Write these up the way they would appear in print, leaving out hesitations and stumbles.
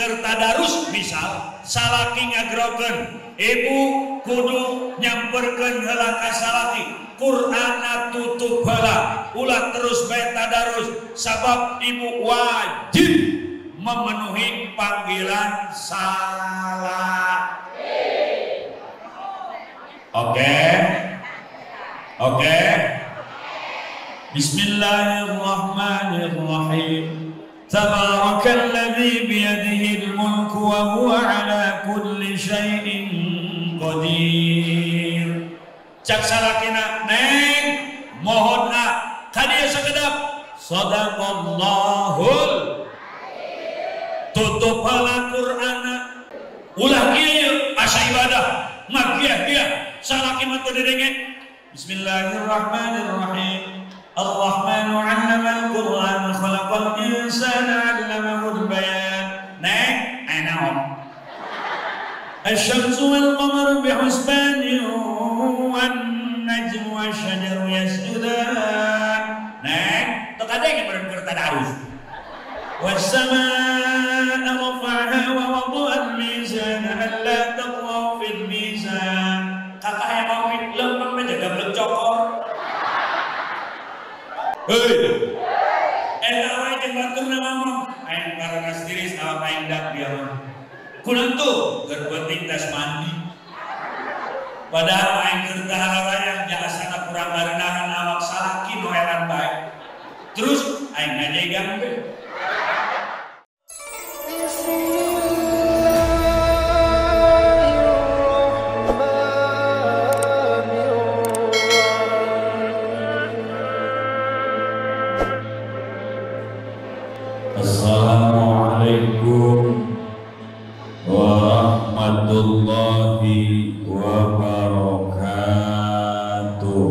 keur tadarus misal salaki ngagrokeun ibu kudu nyamperkeun heula ka salaki, Qur'anna tutup heula, ulah terus bae tadarus sabab ibu wajib memenuhi panggilan salaki. Oke? Oke? Bismillahirrahmanirrahim. Tabarakalladzi biyadihil mulku wa huwa ala kulli syai'in qadir. Cak salakina, neng mohon a kadieu sakedap. Sadaqallahul. Tutup heula Qur'ana. Ulah kieu asa ibadah, magiah-giah salaki mah teu didenge. Bismillahirrahmanirrahim. Ar-Rahmanu 'allamal Qur'an, khalaqal insana 'allamahul bayan. Neng, aya naon? Asy-syamsu wal qamaru bihusbanin wan najmu wasy-syajaru yasjudan. Neng, teu kadenge beureum keur tadarus. Was-samaa'a rafa'aha wa wada'al mizana alla taghaw fil mizan. Kakak hayang ngomong lempeng mah jaga belek cokor. Hei, eta wae jeung baturna ngomong, aing parangas tiris awak aing dak dia mah. Kunaon tuh keur penting tas mandi. Padahal aing keur tahararayang jasana kurang ngarenahan awak salaki nu heran bae. Terus aing ngajegang we. Assalamualaikum warahmatullahi wabarakatuh.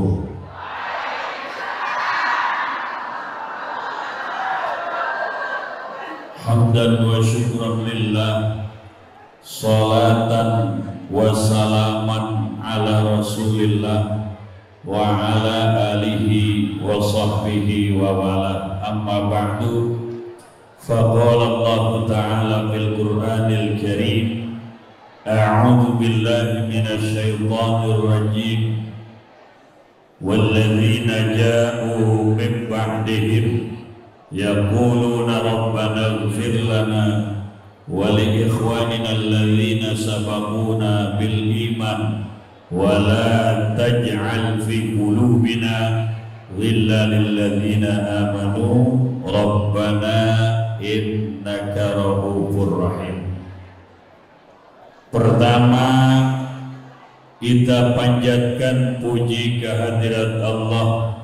Hamdan wa syukran lillah, salatan wa salaman ala rasulillah wa ala alihi wa sahbihi wa wala. Amma ba'du. فقال الله تعالى في القرآن الكريم: أعوذ بالله من الشيطان الرجيم، والذين جاءوا من بعدهم يقولون ربنا اغفر لنا ولإخواننا الذين سبقونا بالإيمان ولا تجعل في قلوبنا غلا للذين آمنوا ربنا innaka ra'ufur rahim. Pertama, kita panjatkan puji kehadirat Allah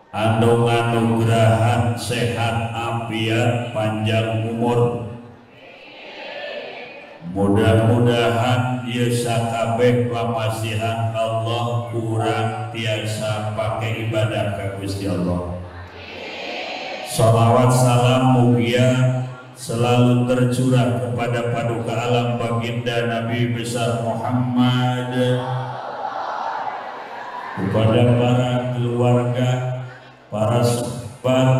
anu nganugrahan sehat afiat panjang umur. Mudah-mudahan ieu sakabeh pamasihan Allah kurang tiasa pake ibadah ka Gusti Allah. Salawat salam mugia selalu tercurah kepada paduka alam baginda Nabi besar Muhammad, kepada para keluarga, para sahabat,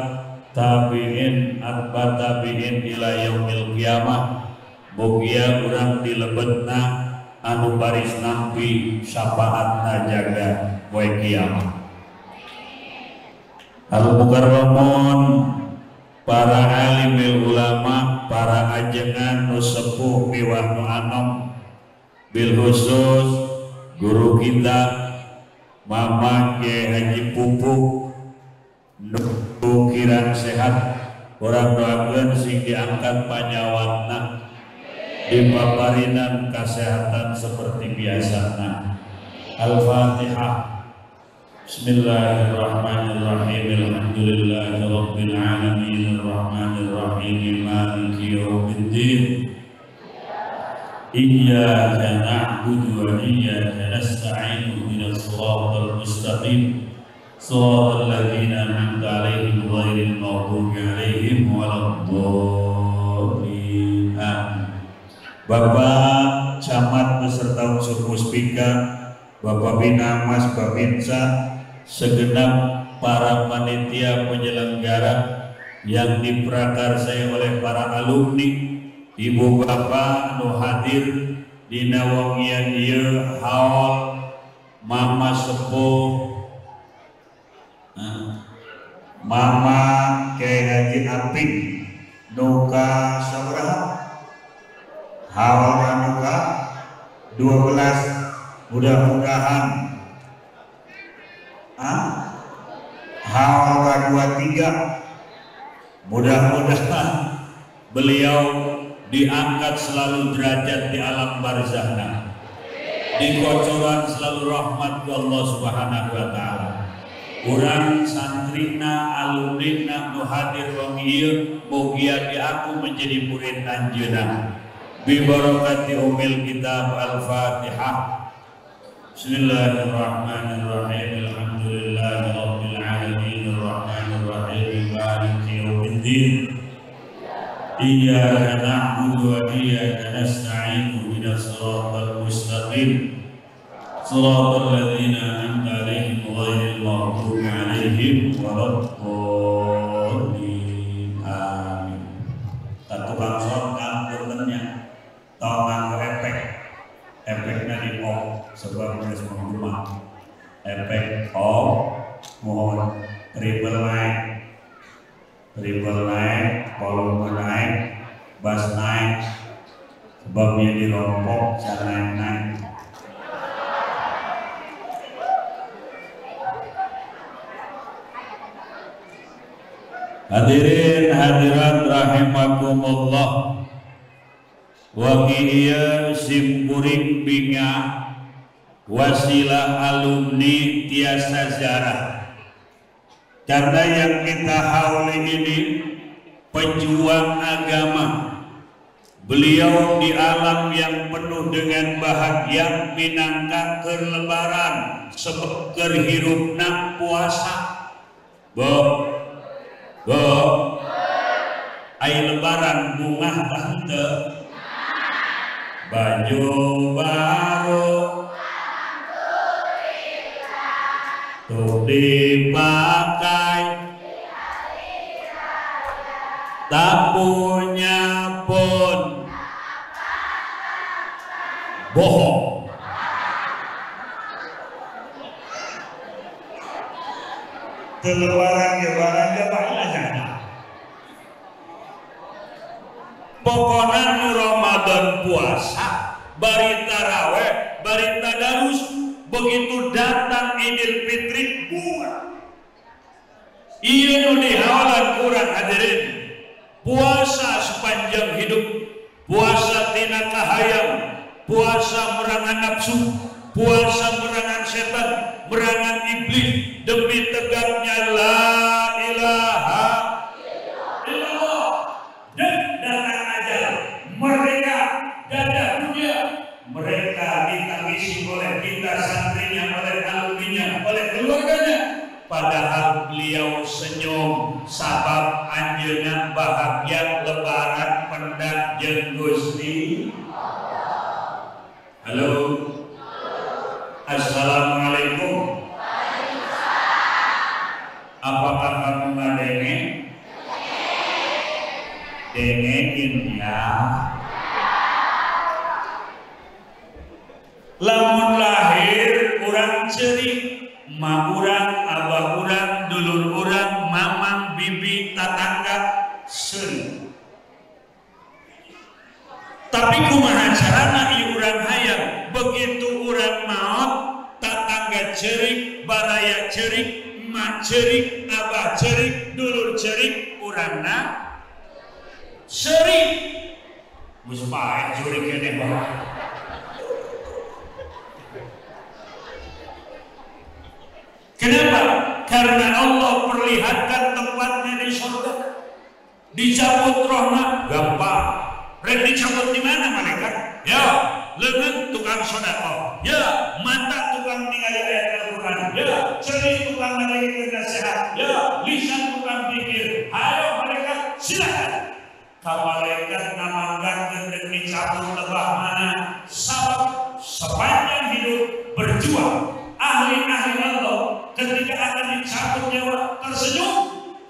tabi'in, atba tabi'in ila yaumil qiyamah. Mugia urang dilebetna anu baris nampi syafaatna jaga poe kiamat. Al-Mukarramun, para alimil ulama, para ajengan nu sepuh miwah nu anom, bil khusus guru kita Mama Kiai Haji Pupuk nu kirang sehat, urang doakeun sing diangkat panyawatna, dipaparinan kesehatan seperti biasana. Al-Fatihah. Bismillahirrahmanirrahim. Alhamdulillahirabbil alamin arrahmanirrahim maliki yaumiddin. Iyyaka na'budu wa iyyaka nasta'in ihdinas siratal mustaqim siratal ladzina an'amta 'alaihim ghairil maghdubi 'alaihim waladdallin. Bapak Camat beserta unsur Muspika, Bapak Binamas, Babinsa, segenap para panitia penyelenggara yang diprakarsai oleh para alumni ibu bapak nu hadir dina wengian ieu haul mama sepuh mama Kiai Haji Apik nuka sabaraha haul nuka 12 mudah-mudahan haul ka 23 mudah-mudahan beliau diangkat selalu derajat di alam barzahna, dikocoran selalu rahmat Allah Subhanahu wa ta'ala. Urang santrina alumnina nu hadir wengi ieu mugia diaku menjadi murid anjeunna. Bi barakati umil kitab al-Fatihah. Bismillahirrahmanirrahim. Alhamdulillahirabbil alamin arrahmanirrahim maliki yaumiddin. Iyyaka na'budu wa iyyaka nasta'in ihdinas siratal mustaqim. Siratal ladzina an'amta 'alaihim ghairil maghdubi 'alaihim waladdallin. Amin. Tukang sound kampuntennya tong nganggo efek. Efeknya di off sebab geus menggema. Efek off mohon triple naik. Triple naik, volume naik, bass naik, sebabnya dirompok, cara naik-naik. Hadirin hadirat rahimakumullah. Wengi ieu simkuring bingah wasilah alumni tiasa ziarah. Karena yang kita hauli ini pejuang agama. Beliau di alam yang penuh dengan bahagia minangka keur lebaran sebab keur hirupna puasa. Bo bo ai lebaran bungah tah henteu? Baju baru tuh dipakai, tak punya pun bohong. Lebaran ya banyak. Pokoknya nu Ramadan puasa, bari taraweh, bari tadarus, begitu datang Idul Fitri bunga. Ieu nu dihawalan kurang hadirin. Puasa sepanjang hidup, puasa tina kahayang, puasa merangan nafsu, puasa merangan setan, merangan iblis demi tegaknya la ilaha illallah. Dan datang ajal mereka dadah dunia, mereka ditangisi oleh kita santrinya, oleh alumninya, oleh keluarganya. Padahal beliau senyum sabab anjeunna bahagia lebaran pendak jeung Gusti. Halo. Assalamualaikum. Apakah kamu ngadenge? Dengein ya. Lamun lahir urang ceurik, ma urang, abah urang, dulur urang, mamang, bibi, tatangga seurik. Tapi kumaha carana ieu urang hayang? Begitu urang maot, tatangga ceurik, baraya ceurik, mak ceurik, abah ceurik, dulur ceurik, urangna seurik. Geus paeh ceurik keneh bae. Kenapa? Karena Allah perlihatkan tempatnya di surga. Dicabut rohna gampang. Rek dicabut di mana malaikat? Ya, lengan tukang sedekah. Ya, mata tukang ningali ayat Al-Qur'an. Ya, cerik tukang ngadengkeun nasihat. Ya, lisan tukang pikir. Ayo malaikat, silakan. Ka malaikat ngamanggakeun rek dicabut lebah mana? Sabab sepanjang hidup berjuang ahli-ahli Allah ketika akan dicabut nyawa tersenyum.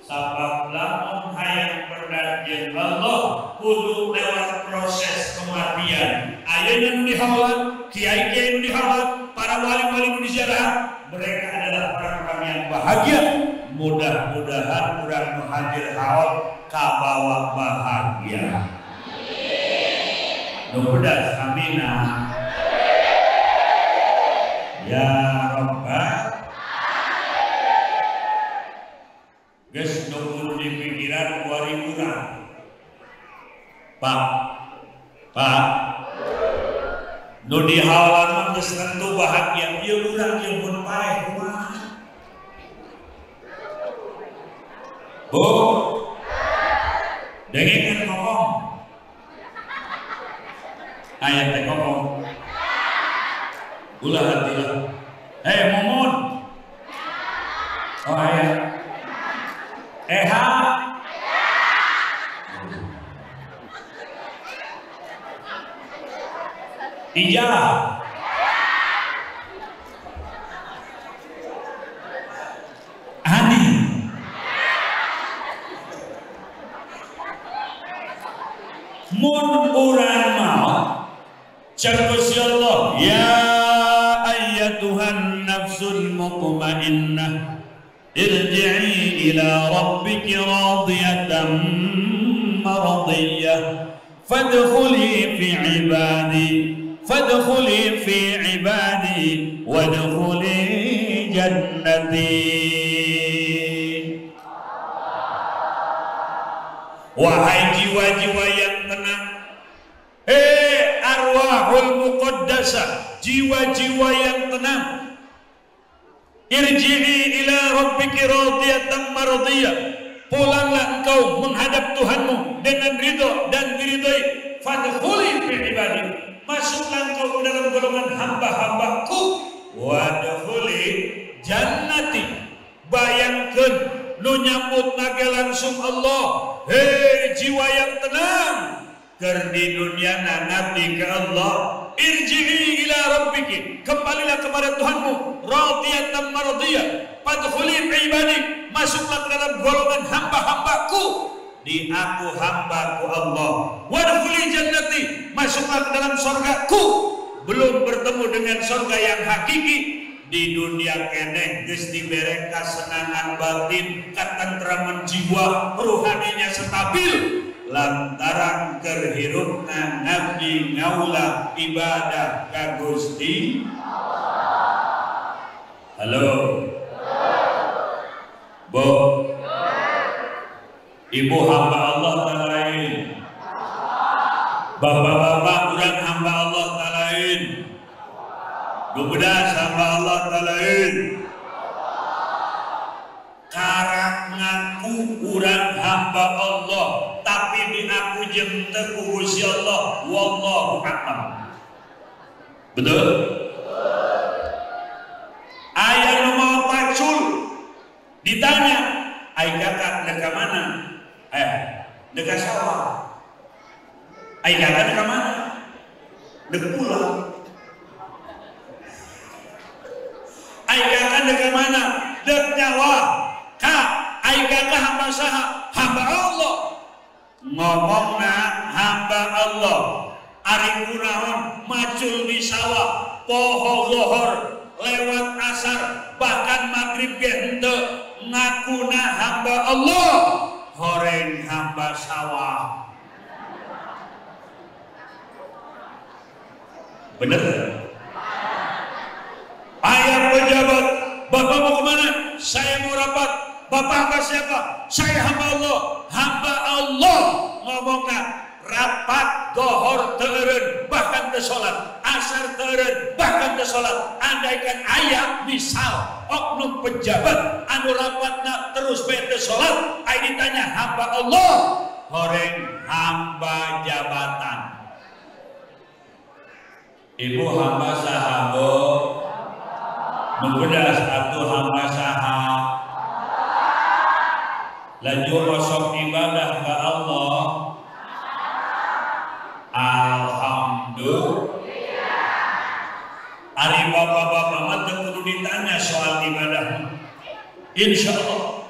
Sabab lamun hayang berdanjen Allah kudu lewat proses dihaolan, kiai-kiai nu dihaolan, para wali-wali nu diziarah, mereka adalah orang-orang yang bahagia. Mudah-mudahan urang nu hadir haol kabawa bahagia. Nu pedas amina. Ya Rabbal. Geus nu kudu dipikiran kuari urang. Pak, Pak, nu dihaolan mah geus tentu bahagia. Ieu urang jeung mun paeh kumaha? Bu, dengekeun ngomong. Aya teh ngomong. Ulah hati lah. Hei Mumun. Oh aya. Eha. Ija. Ani. Mun urang maot cek Gusti Allah, ya ayyatuhan nafsul mutmainnah irji'i ila rabbiki radiyatan mardiyah fadkhuli fi ibadi fadkhuli fi ibadi wadkhuli jannati. Wahai jiwa-jiwa yang tenang, arwahul muqaddasah, jiwa-jiwa yang tenang, irji'i ila rabbiki radiyatan mardiyah, pulanglah engkau menghadap Tuhanmu dengan ridho dan diridhoi. Fadkhuli fi ibadi, masuklah engkau ke dalam golongan hamba-hambaku. Wadkhuli jannati. Bayangkan nu nyambut nage langsung Allah. Hei jiwa yang tenang, ker di dunia ngabdi ke Allah. Irji'i ila rabbiki, kembalilah kepada Tuhanmu, radiyatan mardiyah, fadkhuli fi ibadi, masuklah ke dalam golongan hamba-hambaku. Di aku hambaku Allah. Wadkhuli jannati, masuklah ke dalam surgaku. Belum bertemu dengan surga yang hakiki di dunia keneh geus dibere kasenangan batin, katentraman jiwa, ruhaninya stabil lantaran keur hirupna ngabdi ngaula ibadah ka Gusti. Halo. Bo. Ibu hamba Allah tak lain. Bapak-bapak urang hamba Allah tak lain. Dubedas hamba Allah tak lain. Karak ngaku urang hamba Allah, tapi diaku jeung teu ku Gusti Allah, wallahu a'lam. Betul? Aya nu mau pacul ditanya, ai kakak dek ka mana? Dek ka sawah. Ai kakak dek ka mana? Dek pulang. Ai kakak dek ka mana? Dek nyawa. Kak, ai kakak hamba saha? Hamba Allah. Ngomongna hamba Allah. Ari kunaon macul di sawah, poho lohor, lewat asar, bahkan maghrib ge henteu, ngakuna hamba Allah, horeng hamba sawah. Bener? Ayah pejabat, bapak mau kemana? Saya mau rapat. Bapak hamba siapa? Saya hamba Allah. Hamba Allah ngomongna rapat dohor teureun bahkan teu salat, asar teureun bahkan teu salat. Andaikan aya misal oknum pejabat anu rapatna terus bae teu salat, aya ditanya hamba Allah, horeng hamba jabatan. Ibu hamba saha bu? Nu pedas atuh hamba saha? Laju osok ibadah ka Allah. Alhamdulillah. Ari bapak-bapak mah teu kudu ditanya soal ibadah. Insyaallah.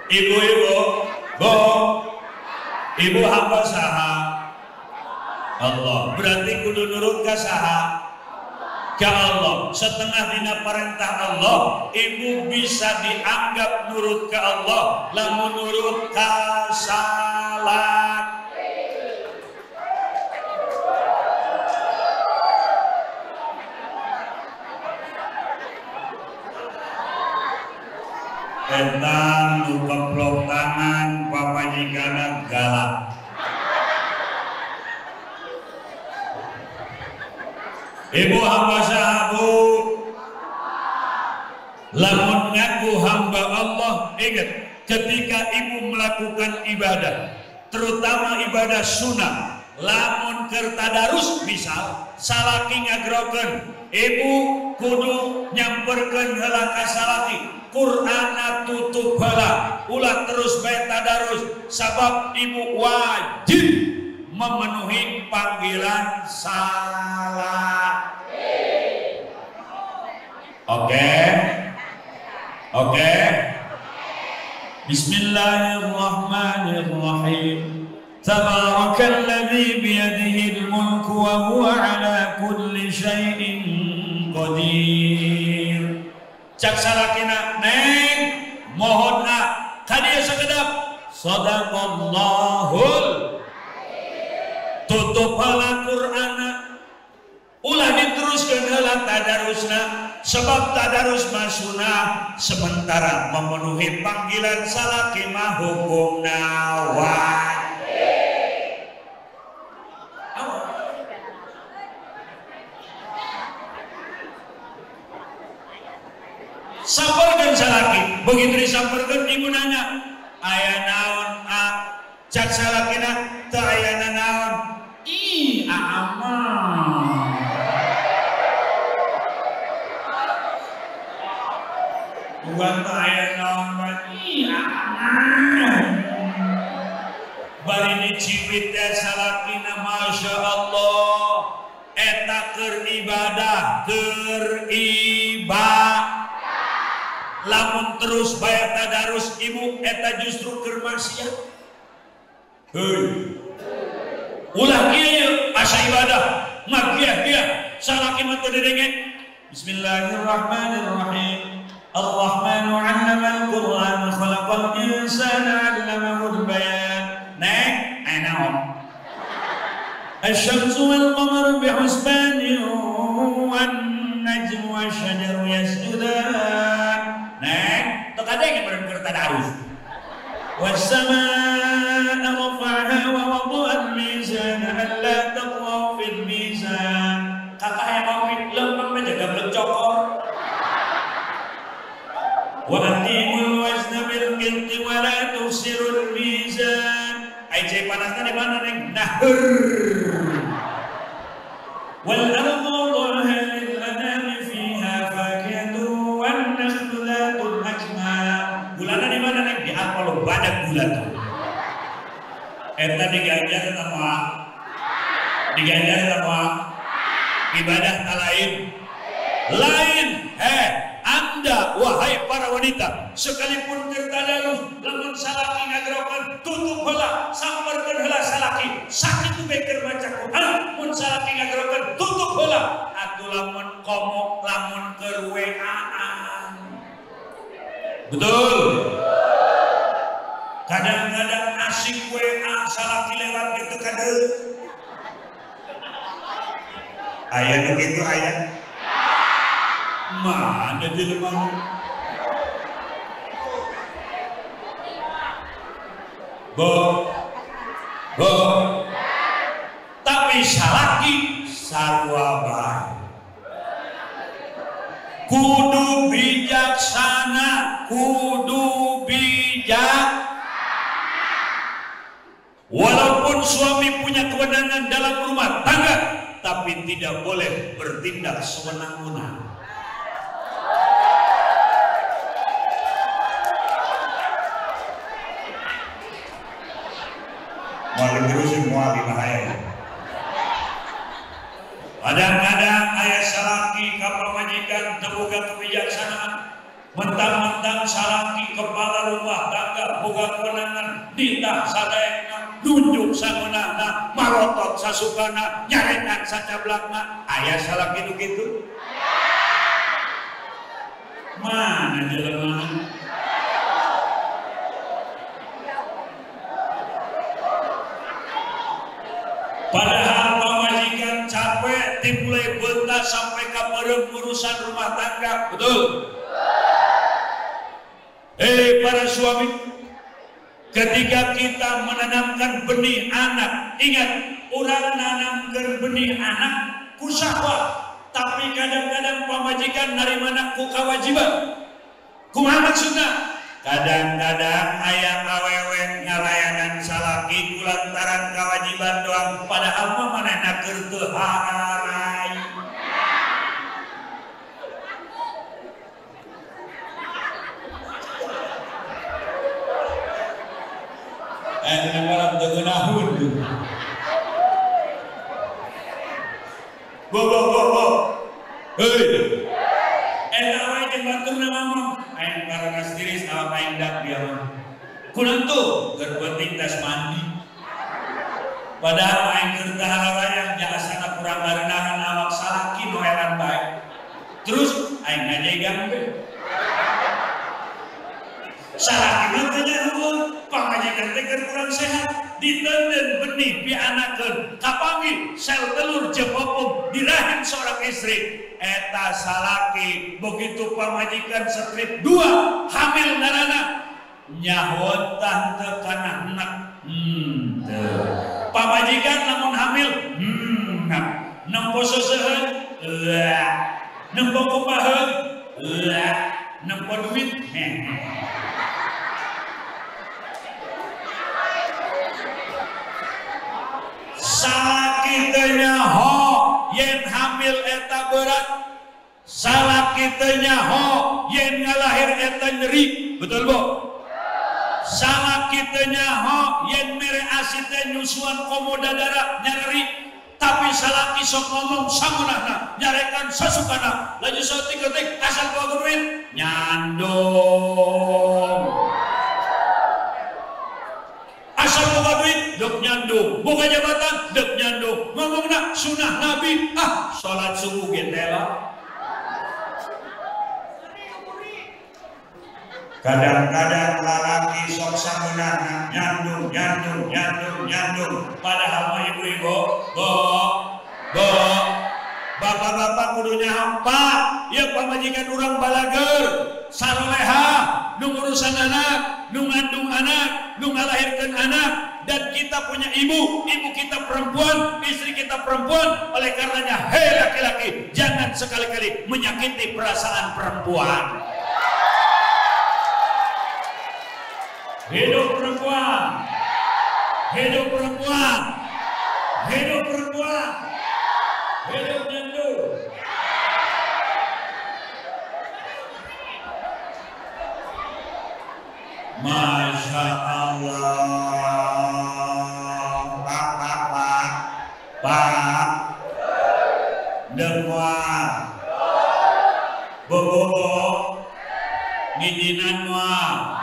Ibu-ibu, bu, Ibu hamba saha? Allah. Berarti kudu nurut ka saha? Ka Allah. Setengah dina perintah Allah, ibu bisa dianggap nurut ke Allah lamun nurut ka salat. Entang nu keplok tangan pamajikanna galak. Ibu hamba saha bu? Lamun ngaku hamba Allah, ingat, ketika ibu melakukan ibadah, terutama ibadah sunnah, lamun keur tadarus misal salaki ngagrokeun, ibu kudu nyamperkeun heula ka salaki, Qur'ana tutup heula, ulah terus bae tadarus, sabab ibu wajib memenuhi panggilan salat. Oke, oke. Bismillahirrahmanirrahim. Tabarakalladzi biyadihil mulku wa huwa ala kulli syai'in qadir. Cak salakina, neng, mohon ah, kadieu sakedap. Sadaqallahul. Tutup heula Qur'ana, ulah diteruskeun heula tadarusna, sebab tadarus mah sunah sementara memenuhi panggilan salaki mah hukumna wajib. Samperkeun salaki, begitu disamperkeun ibu nanya, aya naon a? Cak salakina teu aya naon. Ih, aman. Bukan aya naon, ih aman. Bari diciwit teh salakina, masya Allah. Eta keur ibadah, keur ibadah. Lamun terus bayar tadarus ibu, eta justru keur maksiat. Hei. Ulah kieu asa ibadah, magiah dia salaki mah teu didenge. Bismillahirrahmanirrahim. Ar-Rahmanu 'allamal Qur'an, khalaqal insana 'allamahul bayan. Neng, aya naon? Asy-syamsu wal qamaru bihusbanin wan najmu wasyajaru yasjudan. Neng, teu kadenge beureum keur tadarus. Was-samaa'a rafa'aha wa wada'a al-mizana alla taghaw fil mizan. Kakak yang kopi lempeng aja gablek cokor. Wa atimul wazna bil qisti wa la tukhsirul mizan. Ai cai panasna di mana neng? Nahur. Wal ardu wada'aha lil anami fiha fakihatun wan nakhlu dhatul akmam. Gulana di mana neng? Di apal badak gula tuh. Eta diganjar sama diganjar sama ibadah tak lain lain. Anda wahai para wanita, sekalipun keur tadarus lamun salaki ngagerokeun tutup heula, samperkeun heula salaki, sakitu bae keur maca Quran, mun salaki ngagerokeun tutup heula, atuh lamun komo lamun keur WA-an. Betul. Kadang-kadang asik WA salaki lewat gitu kade. Aya nu kitu aya. Mana jelema nu? Bo. Bo. Tapi salaki sarua bae. Kudu bijaksana, kudu bijak. Walaupun suami punya kewenangan dalam rumah tangga, tapi tidak boleh bertindak sewenang-wenang. Mau terusin, mau bahaya. Kadang-kadang ayah salaki ka pamajikan teu boga kebijaksanaan. Mentang-mentang salaki kepala rumah tangga boga kewenangan nitah sadaekna, nunjuk sangeunahna, marotot sasukana, nyarekan sacablakna. Aya salaki nu kitu? Mana jelema? Padahal pamajikan capek dimulai bentar sampai ka peureum urusan rumah tangga, betul? Hei para suami, ketika kita menanamkan benih anak, ingat, orang nanamkan benih anak ku syahwat, tapi kadang-kadang pamajikan narimana ku kewajiban. Kumaha maksudna? Kadang-kadang aya awewe ngalayanan salaki ku lantaran kewajiban doang, padahal mah manehna keur teu hararay. Malam tegenahun. Bo bo bo bo. Hei. Eta wae jeung baturna ngomong, aing paranas tiris awak aing dak dia mah. Kunaon tuh keur penting tas mandi. Padahal aing keur teu hararayang jasana kurang ngarenahan awak salaki nu heran bae. Terus aing ngajegang we. Salaki mah teu nyaho, pamajikan teh keur kurang sehat, ditenden benih pianakeun, kapanggih sel telur jeung opung di rahim seorang istri. Eta salaki begitu pamajikan strip 2 hamil narana nyaho tah teu kana enak. Teu. Pamajikan lamun hamil enak. Nempo seseuheun eueuh. Nempo kumaheun eueuh. Nempo duit heh. Salaki teu nyaho yen hamil eta berat, salaki teu nyaho yen ngalahir eta nyeri, betul bu? Salaki teu nyaho yen mere asi teh nyusuan komo dadara nyeri, tapi salaki sok ngomong sangunahna, nyarekan sasukana, laju saeutik ketik asal boga duit nyandung. Asal boga duit dek nyandung, boga jabatan dek nyandung, ngomongna sunah nabi, ah salat subuh ge tela. Kadang-kadang lalaki sok sangeunahna nyandung nyandung nyandung nyandung, padahal mah ibu-ibu bo bo bapak-bapak kudu nyaho, Pak, ieu pamajikan urang balager saroleha nu ngurusan anak, nu ngandung anak, nu ngalahirkeun anak, dan kita punya ibu, ibu kita perempuan, istri kita perempuan. Oleh karenanya, hei laki-laki, jangan sekali-kali menyakiti perasaan perempuan. Hidup perempuan, hidup perempuan, hidup perempuan, hidup nyandu. Masya Allah, Pak, Pak, Pak, Pak, demuah, bobo, ngijinan muah,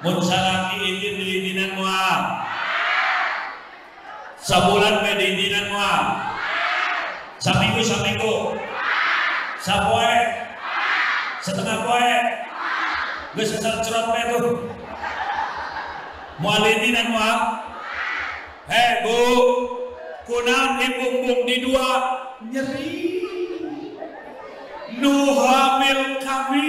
mun salaki izin diizinan muah, sabulan be diizinan muah, saminggu saminggu, sapoe, setengah poe. Geus asal cerot bae tuh. Moal diizinan moal. Hei Bu, kunaon ibu di dua nyeri. Nu hamil kami,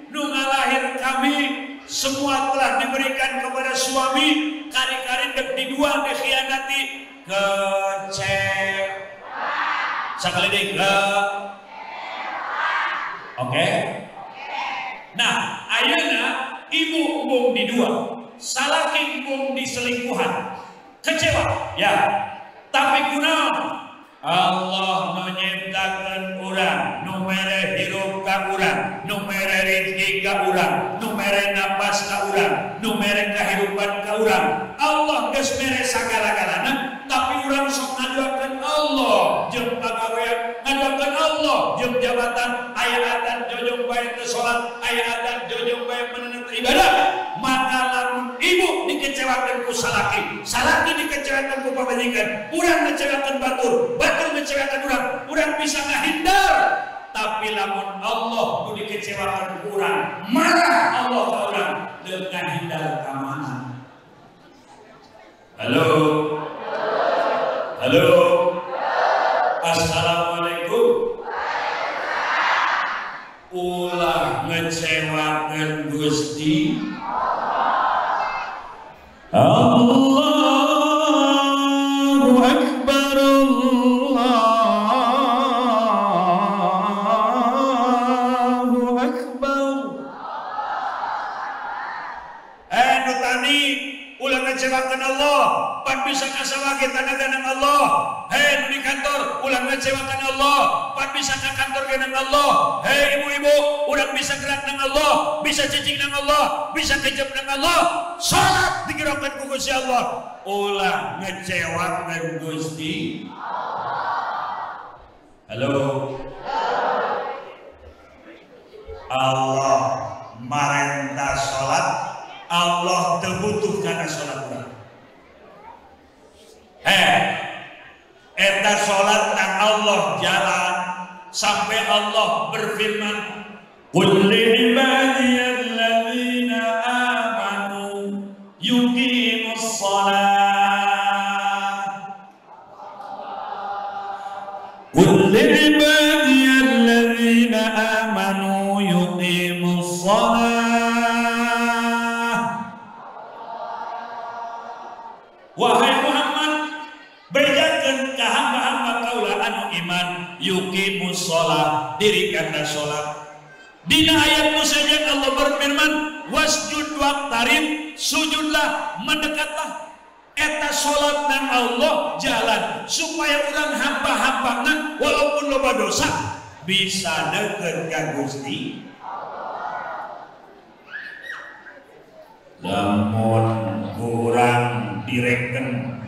nu ngalahir kami, semua telah diberikan kepada suami, kari-kari dek di dua dikhianati kecewa. Sekali deui ke. Oke. Nah, ayeuna ibu embung di dua, salaki embung di selingkuhan, kecewa, ya. Tapi kunaon? Allah nu nyiptakeun urang, nu mere hirup ka urang, nu mere rezeki ka urang, nu mere napas ka urang, nu mere kahirupan ka urang. Allah geus mere sagala-galana, tapi urang sok ngaduakeun Allah jeung pagawean, ngaduakeun Allah jeung jabatan, aya atan dikecewakan ku salaki, salaki dikecewakan ku pamajikan, urang ngecewakan batur, batur ngecewakan urang, urang bisa ngahindar. Tapi lamun Allah nu dikecewakan ku urang, marah Allah ka urang, deuk ngahindar ka mana? Halo. Halo. Assalamualaikum. Ulah ngecewakan Gusti Allahu Akbar, Allahu Akbar. Nu tani ulah ngecewakan Allah, pan bisa kasawage tanaga nang Allah. Hei nu di kantor ulah ngecewakan Allah, pan bisa ka kantor ge nang Allah. Hei ibu-ibu, urang bisa gerak nang Allah, bisa cicing nang Allah, bisa kejep nang Allah. Salat digerokan ku Gusti Allah, ulah ngecewakan Gusti. Halo. Allah marentah salat, Allah teu butuh kana salat urang. Eta salat nang Allah jalan sampai Allah berfirman, "Qul li ibadiyalladzina amanu yuqimus shalah." Qul li ibadiyalladzina amanu yuqimus shalah. Wahai Muhammad, bejakeun ka hamba-hamba kaula anu iman, yuqimus shalah, dirikanlah salat. Dina ayat nu saja Allah berfirman, wasjud waqtarib, sujudlah, mendekatlah. Eta salat nang Allah jalan supaya urang hamba-hambana walaupun loba dosa bisa deket ka Gusti. Lamun kurang direken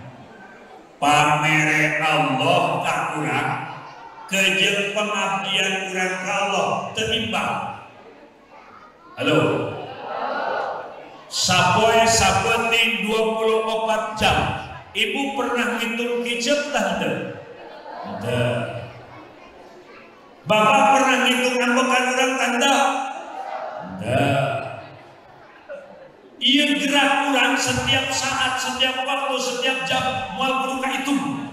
pamere Allah ka urang, kejeung pengabdian urang ka Allah tenimbang. Halo. Sapoe sapenting 24 jam. Ibu pernah ngitung kicep tah henteu? Henteu. Bapak pernah ngitung ambekan urang tah henteu? Henteu. Ieu gerak urang setiap saat, setiap waktu, setiap jam moal kudu kahitung.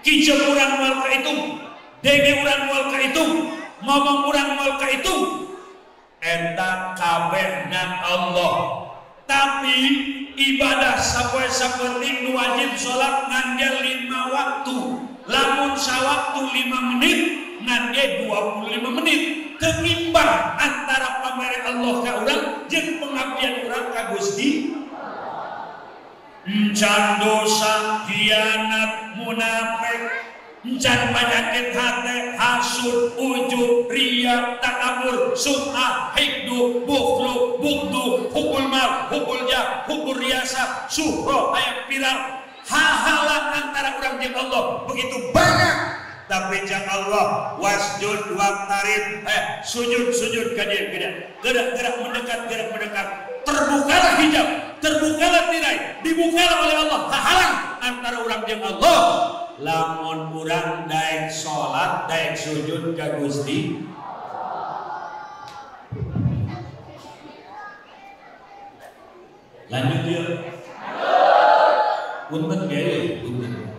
Kicep urang moal kahitung, denge urang moal kahitung, ngomong urang moal kahitung. Eta kabeh nang Allah. Tapi ibadah sapoe sapenting nu wajib salat ngan ge 5 waktu. Lamun sawaktu 5 menit ngan ge 25 menit. Tenimbang antara pamere Allah ka urang jeung pengabdian urang ka Gusti. Encan dosa, hianat, munafik, encan penyakit hati, hasud, ujub, riya, takabur, sum'ah, hikdu, bukhlu, bukdu, hukul mal, hukul jah, hukul riasa, suhroh, ayat viral. Hahalan antara urang jeung Allah begitu banyak. Tapi jangan Allah wasjud waqtarib, sujud sujud ka dieu gerak gerak mendekat, gerak mendekat. Terbukalah hijab, terbukalah tirai, dibukalah oleh Allah hahalan antara urang jeung Allah. Lamun urang daek salat, daek sujud ka Gusti. Lanjut ya. Punten ge, punten.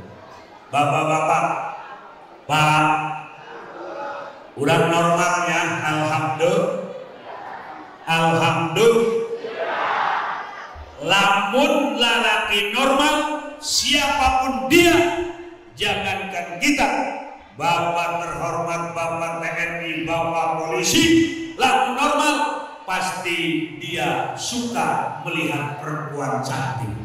Bapak-bapak, Pak, urang normalnya alhamdulillah. Alhamdulillah. Lamun lalaki normal, siapapun dia, jangankan kita, bapak terhormat, bapak TNI, bapak polisi, lamun normal pasti dia suka melihat perempuan cantik.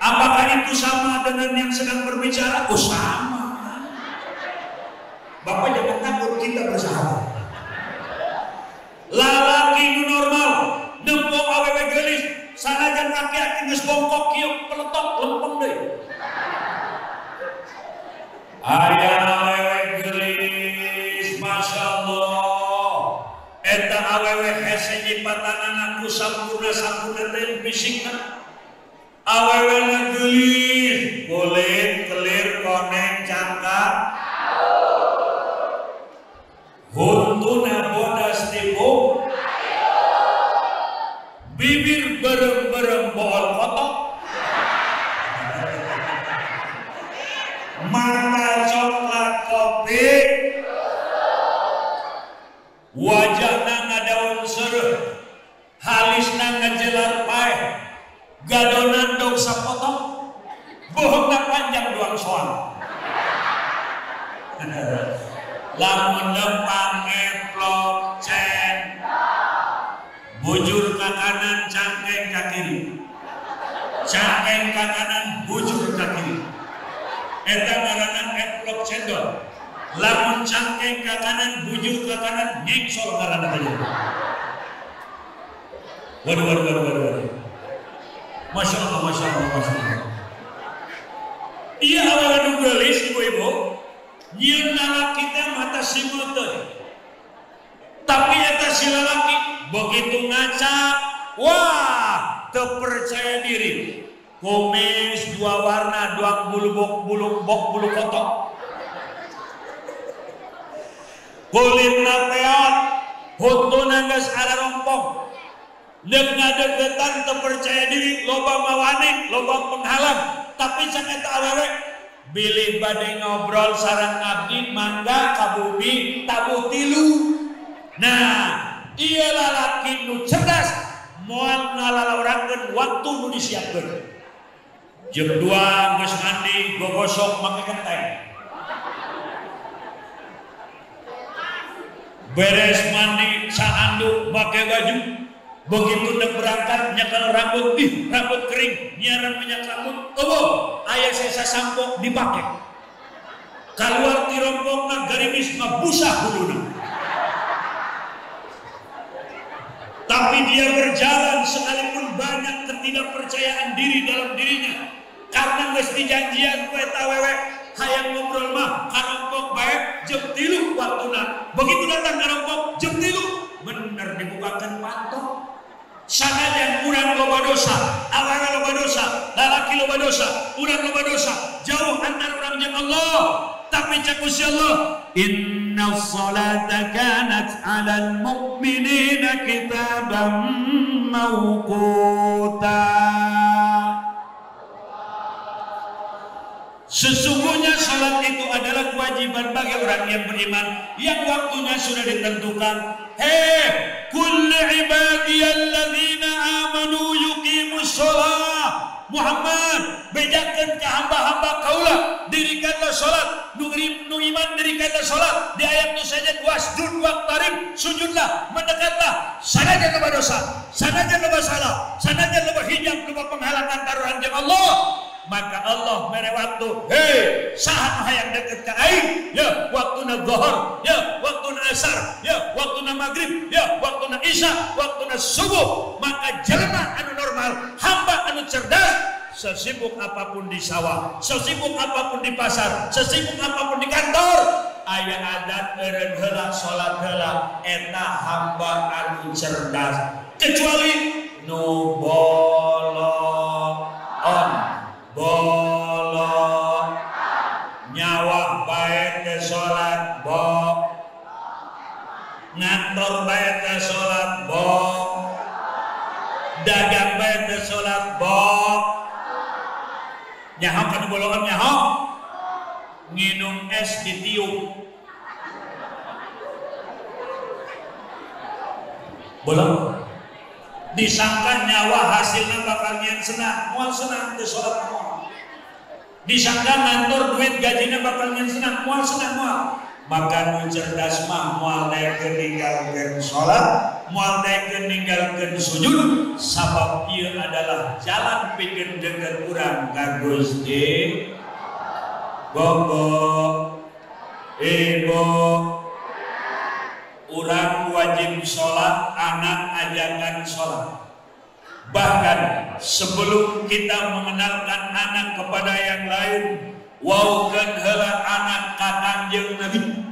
Apakah itu sama dengan yang sedang berbicara? Oh sama. Bapak jangan takut, kita bersahabat. Lalaki nu normal, nempo awewe geulis, sanajan kaki-kaki geus bongkok kieu peletok lempeng deui. Aya awewe geulis, masyaallah. Eta awewe hese nyipatanana ku sampurna-sampurna teh fisikna. Awewe na geulis, kulit kelir koneng cangkang. Huntuna bodas tipu. Bibir berem-berem bool kotok. Mata coklat kopi. Wajahna ngadaun sereuh, halisna ngajelar paeh, gadonan dong sapotong, bohongna panjang duang soang. Lamun lempang ngeplok cen, bujur ka kanan cangkeng ka kiri, cangkeng ka kanan bujur ka kiri. Eta ngaranna ngeplok cendol. Lamun cangkeng ka kanan bujur ka kanan nyengsol ngaranna teh. Waduh waduh waduh waduh waduh. Masya Allah, masya Allah, masya Allah. Iya awewe nu geulis ibu-ibu, nyieun lalaki teh mata simeuteun. Tapi eta si lalaki begitu ngaca, wah, teu percaya diri. Kumis dua warna, dua bulu bok bulu bok bulu kotok. Kulitna peot, huntuna geus ararompong. Neuk ngadeukeutan teu percaya diri, loba mawanik, loba penghalang. Tapi cek eta awewe bilih bade ngobrol sareng abdi mangga ka bumi tabuh tilu. Nah, ieu lalaki nu cerdas moal ngalalaurankeun waktu nu disiapkeun. Jam 2 geus mandi, gogosok make kenteng. Beres mandi saanduk make baju. Begitu nek berangkat nyekel rambut, ih rambut kering, nyiaran minyak rambut, eueuh aya sesa sampo dipake. Kaluar ti rompongna garimis ngabusah huluna. Tapi dia berjalan sekalipun banyak ketidakpercayaan diri dalam dirinya. Karena geus dijanjian ku eta awewe hayang ngobrol mah karompok bae jam 3 waktuna. Begitu datang karompok jam 3 bener dibukakan panto. Sanajan urang loba dosa, awewe loba dosa, lalaki loba dosa, urang loba dosa, jauh antar urang jeung Allah. Tapi cek Gusti Allah, inna sholata kanat 'alal mu'minina kitaban mawquta. Sesungguhnya salat itu adalah kewajiban bagi orang yang beriman yang waktunya sudah ditentukan. Hei, kulli ibadiyalladzina amanu yuqimus shalah. Muhammad, bejakeun ka hamba-hamba kaula, dirikanlah salat, nu iman dirikanlah salat. Di ayat nu saja wasjud waqtarib, sujudlah, mendekatlah. Sanajan loba dosa, sanajan loba salah, sanajan loba hijab, loba penghalang antara urang jeung Allah. Maka Allah mere waktu, hei, saha nu hayang deket ka aing, ya waktuna zuhur, ya waktuna asar, ya waktuna maghrib, ya waktuna isya, waktuna subuh. Maka jelema anu normal, hamba anu cerdas, sesibuk apapun di sawah, sesibuk apapun di pasar, sesibuk apapun di kantor, aya adat eureun heula salat heula, eta hamba anu cerdas. Kecuali nu bolon, bolong, nyawa bae teh salat bo, ngantor bae teh salat bo, dagang bae teh salat bo. Nyaho kana bolongan nyaho, nginum es ditiup. Bolong. Disangka nyawa hasilnya bakal nyen senang, moal senang teu salat moal. Disangka ngantor duit gajinya bakal nyen senang, moal senang moal. Maka nu cerdas mah moal daekeun ninggalkeun salat, moal daekeun ninggalkeun sujud, sabab ieu adalah jalan pikeun deukeut urang ka Gusti. Bobo, ibu, urang wajib sholat, anak ajarkan sholat. Bahkan sebelum kita mengenalkan anak kepada yang lain, waukeun heula anak ka Kangjeng Nabi.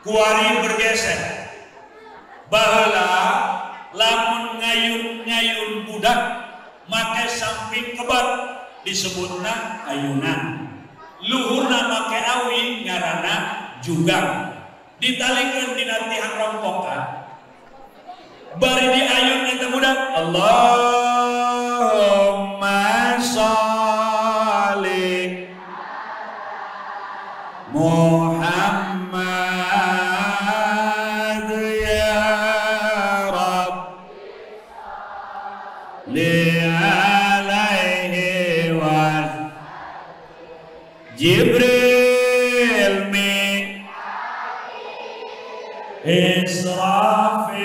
Kuari bergeser. Baheula lamun ngayun-ngayun budak make samping kebat disebutna ayunan. Luhurna make awi ngaranna jugang. Ditalikeun dina tihang rongkokan. Bari diayun eta budak Allahumma sholli Muhammad ya Rabb li alaihi wa Jibril mi Israfil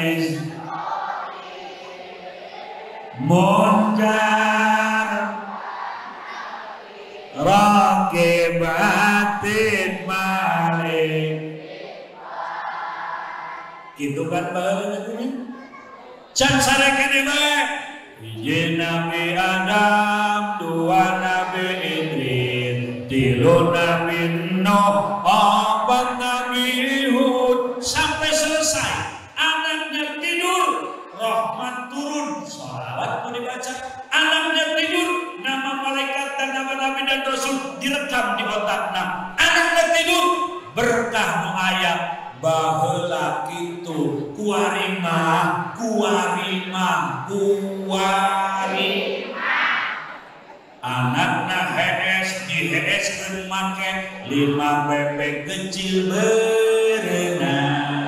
iz Munkar Rakibatin Malik. Gitu kan baheula nya. Can sarekene bae. Hiji Nabi Adam, dua Nabi Idris, tilu Nabi Nuh, empat Nabi Hud, sampai selesai. Anaknya tidur, rahmat turun, sholawat pun dibaca. Anaknya tidur, nama malaikat dan nama nabi dan rasul direkam di otakna. Anaknya tidur, berkah nu aya baheula kitu kuari mah kuari mah kuari. Anakna hees diheeskeun make 5 bebek kecil berenang.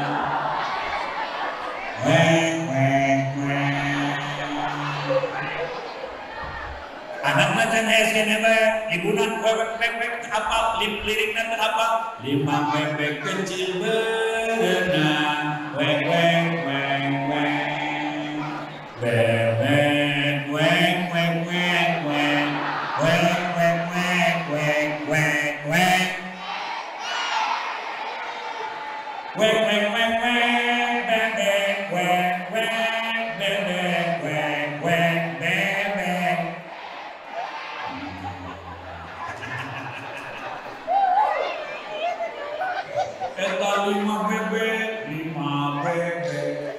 Wek wek wek. Anakna can hees keneh bae, ibuna wek wek wek apa lirikna teu apa? 5 bebek kecil berenang. Wek wek wek wek. Bebek wek wek wek wek. Wek wek wek wek wek wek. Wek wek wek wek bebek wek wek bebek wek wek bebek. Eta 5 bebek, 5 bebek.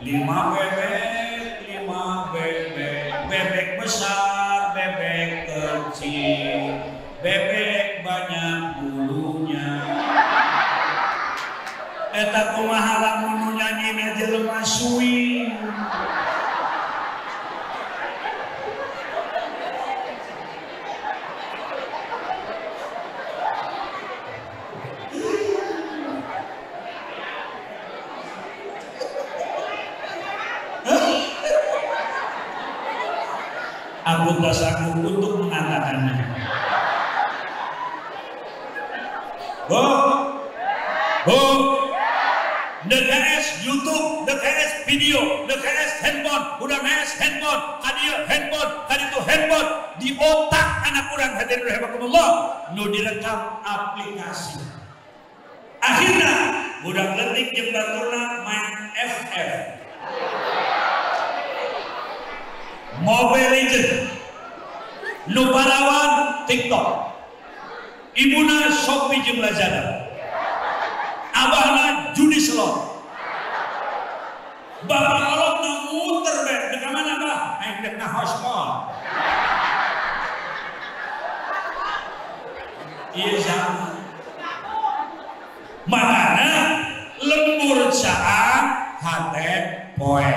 5 bebek, 5 bebek. Bebek besar, bebek kecil, bebek banyak bulunya. Eta kumaha lamun nu nyanyina jelema suwi. Aku tak sanggup untuk mengatakannya. Bu, bu, DKS YouTube, DKS video, DKS handphone, udah DKS handphone, kadieu handphone, kaditu handphone, di otak anak urang hadirin rahimakumullah, nu direkam aplikasi. Akhirnya budak leutik jeung baturna main FF. Mobile Legend, nu parawan TikTok, ibuna Shopee jeung Lazada, abahna judi slot, bapak kolotna muter be, deka mana bah? Aing dek na hospol. Iya sama. Makana lembur caang hate poe.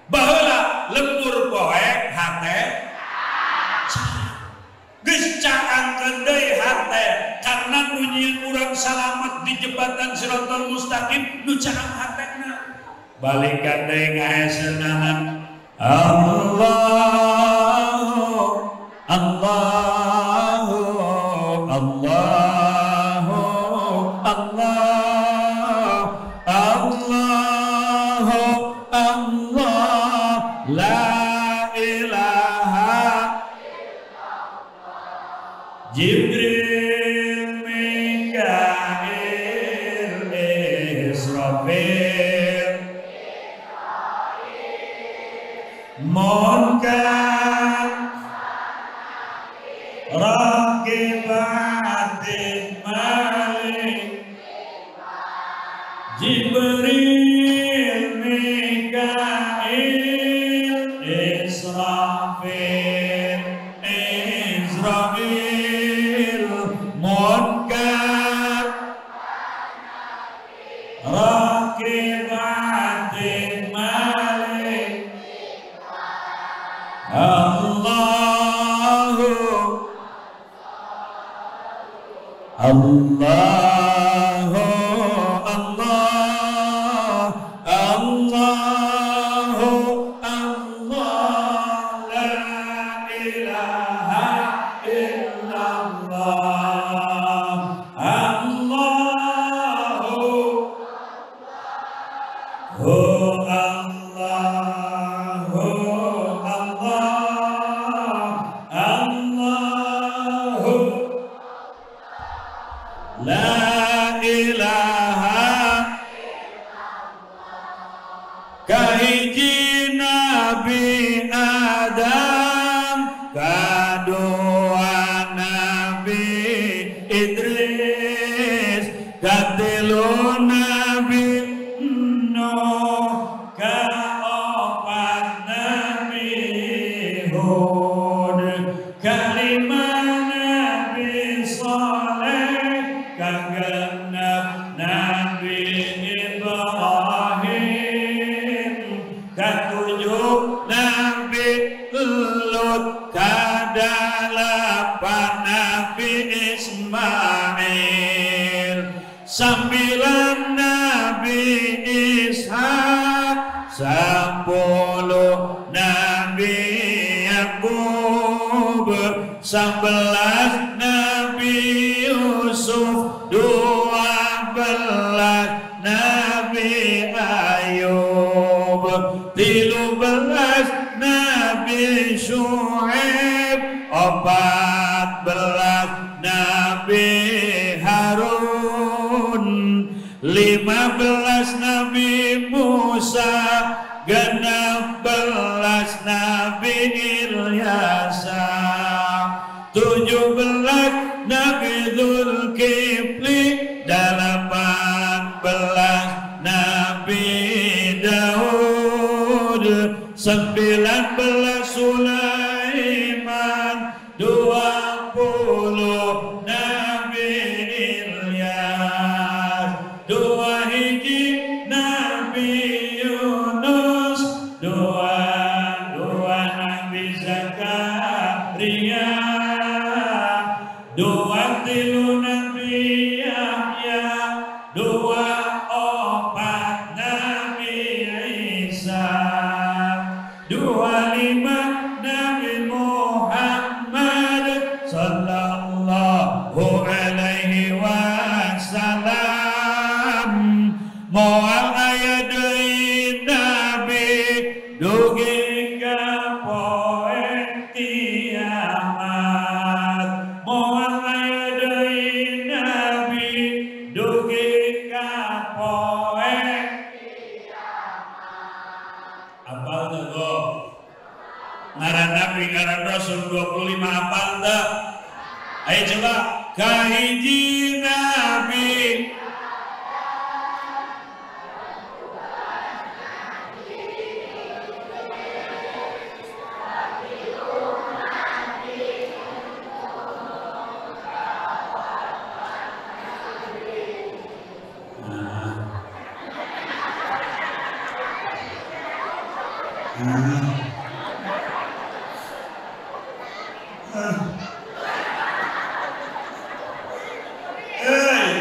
Baheula lembur poe hate geus caangkeun deui hate karena nu nyieun urang salamet di jembatan Siratal Mustaqim nu caang hatena. Balikan deui ngaheseunana Allahu Allahu Allahu Allah Allahu Allah la ilaha Jibril Mikail Israfil Munkar Rakibatin Malik Jibril, Mikail, Israfil, Israfil, Munkar, Raqib, Atid, Malik, Allahu Allahu Allah Allahu Allah la ilaha illallah Allahu Hu Allahu Allah Allahu La ilaha kahiji Nabi Adam, kadua Nabi Idris, katilu Nabi Nuh, kaopat Nabi Hud, kalima Nabi Saleh, kagenep Nabi Ibrahim, katujuh Nabi Lut, kadalapan Nabi Ismail, 9 Nabi Ishak, 10 Nabi Yakub, 11 Nabi Yusuf, 12 Nabi Ayub, 13 Nabi Syuaib, 14 Nabi Harun, 15 Nabi Musa, 16 Nabi Ilyasa, 17 Nabi Zulkifli, 18 Nabi Daud, 19 Sulaiman, 20 Nabi Ilyas, 2 hiji Nabi Yunus, 2 Nabi Zakaria, 2 3 Nabi Yahya, 2 4 Nabi Isa, 25 Nabi Muhammad sallallahu alaihi wasallam. Moal aya deui nabi dugi ka poe kiamat. Moal aya deui nabi dugi ka poe kiamat. Apal teu go? Ngaran nabi ngaran rasul 25 apal teu? Ayo coba kahiji nabi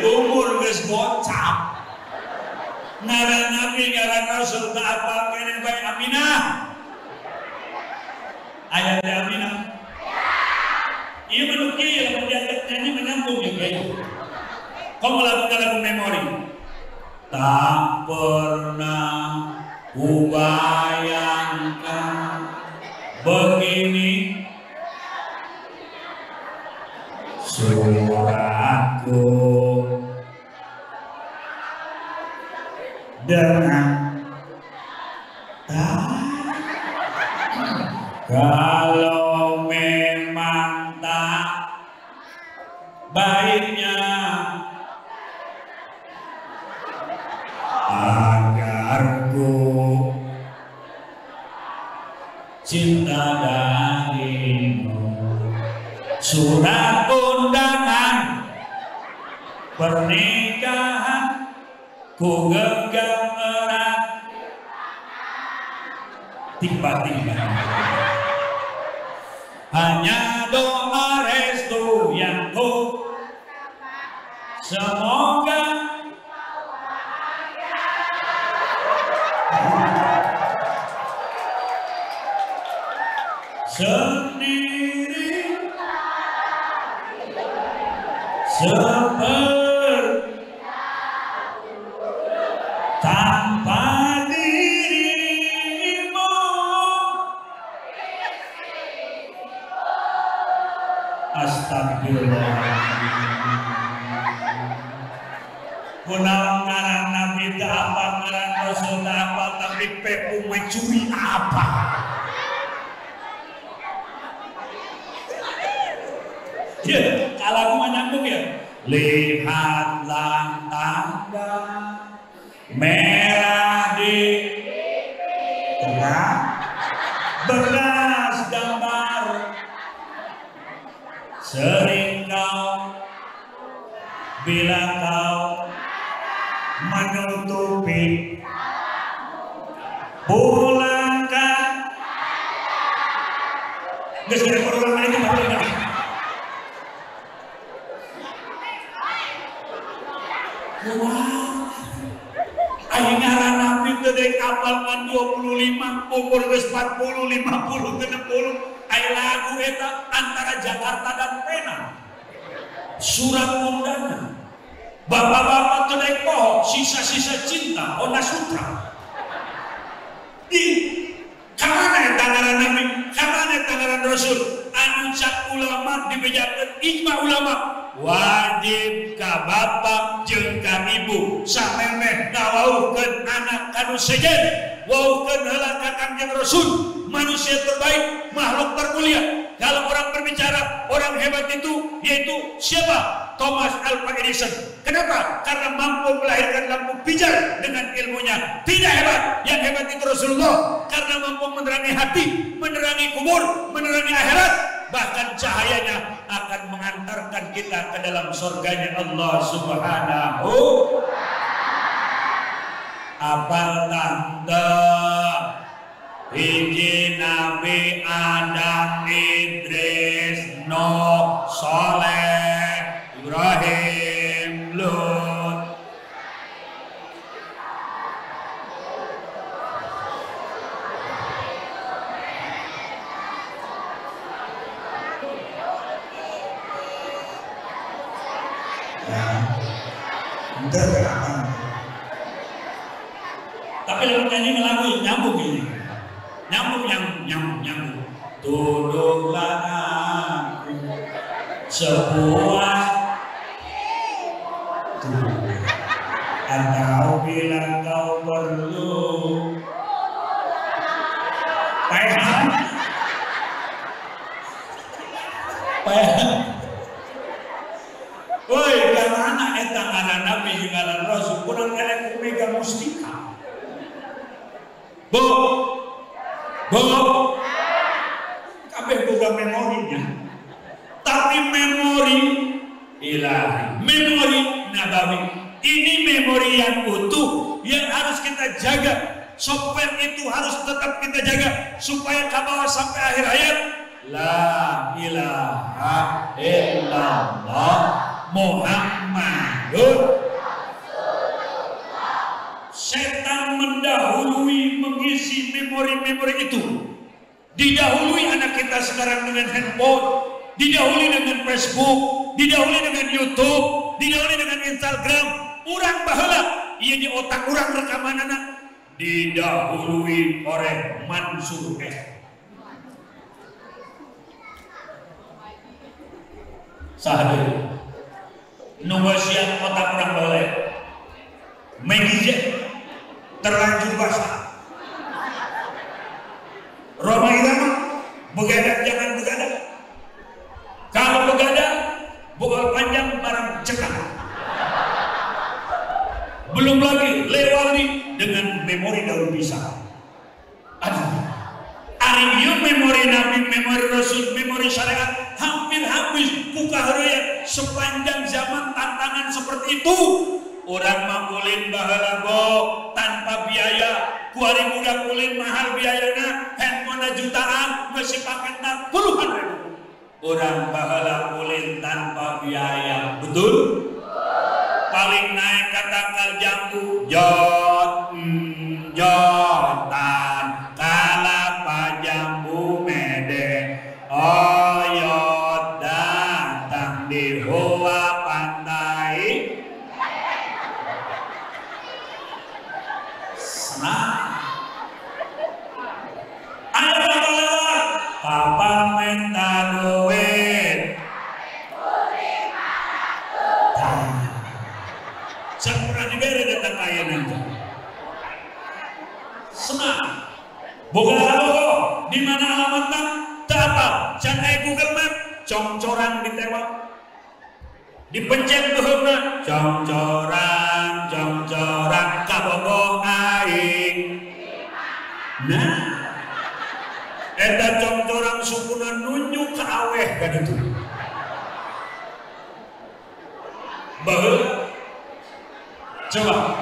umur geus bocap. Ngaran nabi ngaran rasul teu apal keneh bae Aminah. Aya teh Aminah. Ieu mah nu kieu lamun diangkat nyanyi menyambung ya kieu. Komo lagu-lagu memori. Tak pernah kubayangkan begini suratku dengan tak. Kalau memang tak baiknya Agar ku cinta darimu. Surat undangan pernikahan ku genggam erat. Tiba-tiba hanya doa restu yang ku semoga sendiri seperti tanpa dirimu. Astagfirullahaladzim. Kunaon ngaran Nabi teu apa, ngaran Rasul teu apa, tapi pepu mencuri apa? Ya, kalau aku mah nyambung ya. Lihatlah tanda merah di tengah bekas gambar. Sering kau bila kau menutupi pulangkan. Geus kada ulang lagi bapak. Wah, aing ngaran Nabi teu deuk apal ngan 25, umur geus 40, 50, 60, aya lagu eta antara Jakarta dan Penang. Surat undangan. Bapak-bapak teu deuk poho sisa-sisa cinta Ona Sutra. Di kamana eta ngaran Nabi? Kamana eta ngaran Rasul? Anu cak ulama dibejakeun ijma ulama wajib ka bapak jeung ka ibu samemeh ngawauhkeun anak kanu sejen, wauhkeun heula ka Kangjeng Rasul, manusia terbaik, makhluk termulia. Kalau orang berbicara orang hebat itu yaitu siapa? Thomas Alva Edison. Kenapa? Karena mampu melahirkan lampu pijar dengan ilmunya. Tidak hebat, yang hebat itu Rasulullah karena mampu menerangi hati, menerangi kubur, menerangi akhirat, bahkan cahayanya akan mengantarkan kita ke dalam surganya Allah Subhanahu. Apal tante hiji Nabi Adam, Idris, Nuh, Soleh, Ibrahim, Lut. Ya, enggak. Tapi lagu nyanyi lagu nyambung ini. Nyambung, nyambung, nyambung. Tunduklah aku sebuah tuh, atau bila kau perlu. Paham? Paham? Woi, karena eta ngaran Nabi jeung ngaran Rasul kurang elek ku mega mustika. Bu, bu, kabeh boga memorinya. Tapi memori ilahi, memori nabawi. Ini memori yang utuh yang harus kita jaga. Software itu harus tetap kita jaga supaya kabawa sampai akhir hayat. La ilaha illallah Muhammadur. Setan mendahului mengisi memori-memori itu. Didahului anak kita sekarang dengan handphone, didahului dengan Facebook, didahului dengan YouTube, didahului dengan Instagram. Urang baheula ieu di otak urang rekaman anak didahului oleh Mansur S. Saha deui nu ngeusian otak urang baheula? Maggie terlanjur basah. Roma Irama begadang jangan begadang. Kalau begadang bogol panjang barang cekak. Belum lagi Lewali memori daun pisang. Aduh, ari ieu memori Nabi, memori Rasul, memori syariat hampir habis ku kaheureuyan sepanjang zaman tantangan seperti itu. Orang mah ulin baheula tanpa biaya, kuari budak ulin mahal biayana, handphone jutaan, geus dipaketna puluhan ribu. Orang baheula ulin tanpa biaya, betul? Paling naik ka tangkal jambu, jot jotan, kalapa jambu mede, oyot datang di hoa pantai. Senang. Ayo bapak lewat, papa minta duit. Saya pernah diberi datang kaya nanti. Senang. Boga kabogo, di mana alamatnya? Tak apa, jangan Google Map, congcorang ditewak. Dipencet beuheungna, congcorang, congcorang kabogo aing. Nah, eta congcorang sukuna nunjuk ka aweh ka ditu. Baheula coba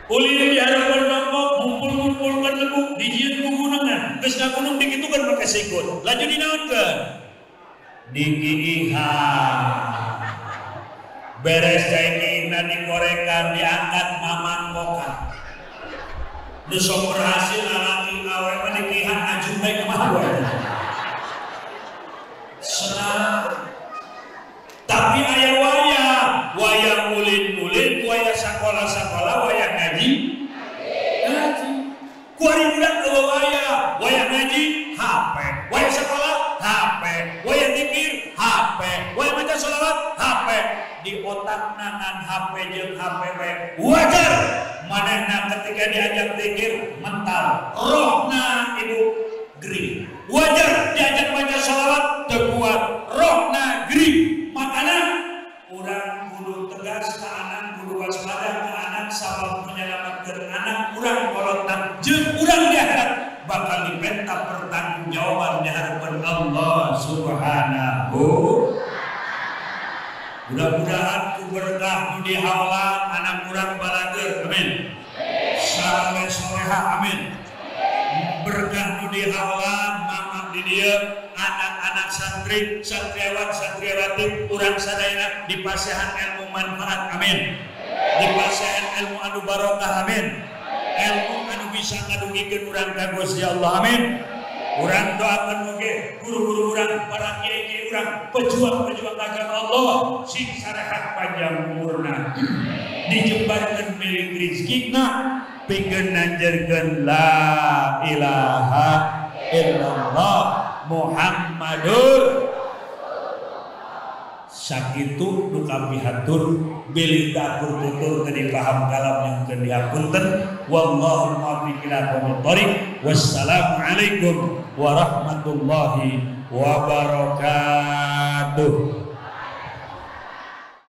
ulin di harapan mangkok ngumpul-ngumpulkan lebuk dijieun ku gunungan geus ngagunung dikitukeun make sikut laju dinaonkeun dikiihan beres cai kiihna dikorekan diangkat mamangkokan nu sok berhasil lalaki awe mah dikiihan ajun bae kumaha wae senang. Tapi aya wayah, wayah ulin-ulin, wayah sakola-sakola, wayah ngaji, ngaji. Kuari budak eueuh wayah, wayah ngaji, HP, wayah sekolah, HP, wayah zikir, HP, wayah maca sholawat, HP. Di otak nangan HP jeung HP we wajar manehna ketika diajak zikir mental, rohna ibu gering. Wajar diajak baca sholawat teu kuat, rohna gering. Makanya urang kudu tegas ka anak, kudu waspada ka anak sabab menyelamatkan anak urang kolotna jeung urang di akhirat bakal dipenta pertanggungjawaban di hadapan Allah Subhanahu. Mudah-mudahan ku berkah nu dihaolan anak urang balageur, amin. Saleh soleha, amin. Berkah nu dihaolan mamang di dieu anak-anak santri, santriawan, santriawati, urang sadayana dipasehan ilmu manfaat, amin. Dipasehan ilmu anu barokah, amin. Ilmu anu bisa ngadugikeun urang ka Gusti Allah, amin. Urang doakeun oge guru-guru urang, para kiai-kiai urang, pejuang-pejuang agama Allah sing sarehat panjang umurna. Dijembarkeun milik rezekina pikeun nanjerkeun la ilaha illallah Muhammadur. Sakitu nu kapihatur bilih takur tutur teu dipaham kalam yang teu dihapunten. Wallahu muwaffiq ila aqwamit thoriq. Wassalamualaikum warahmatullahi wabarakatuh.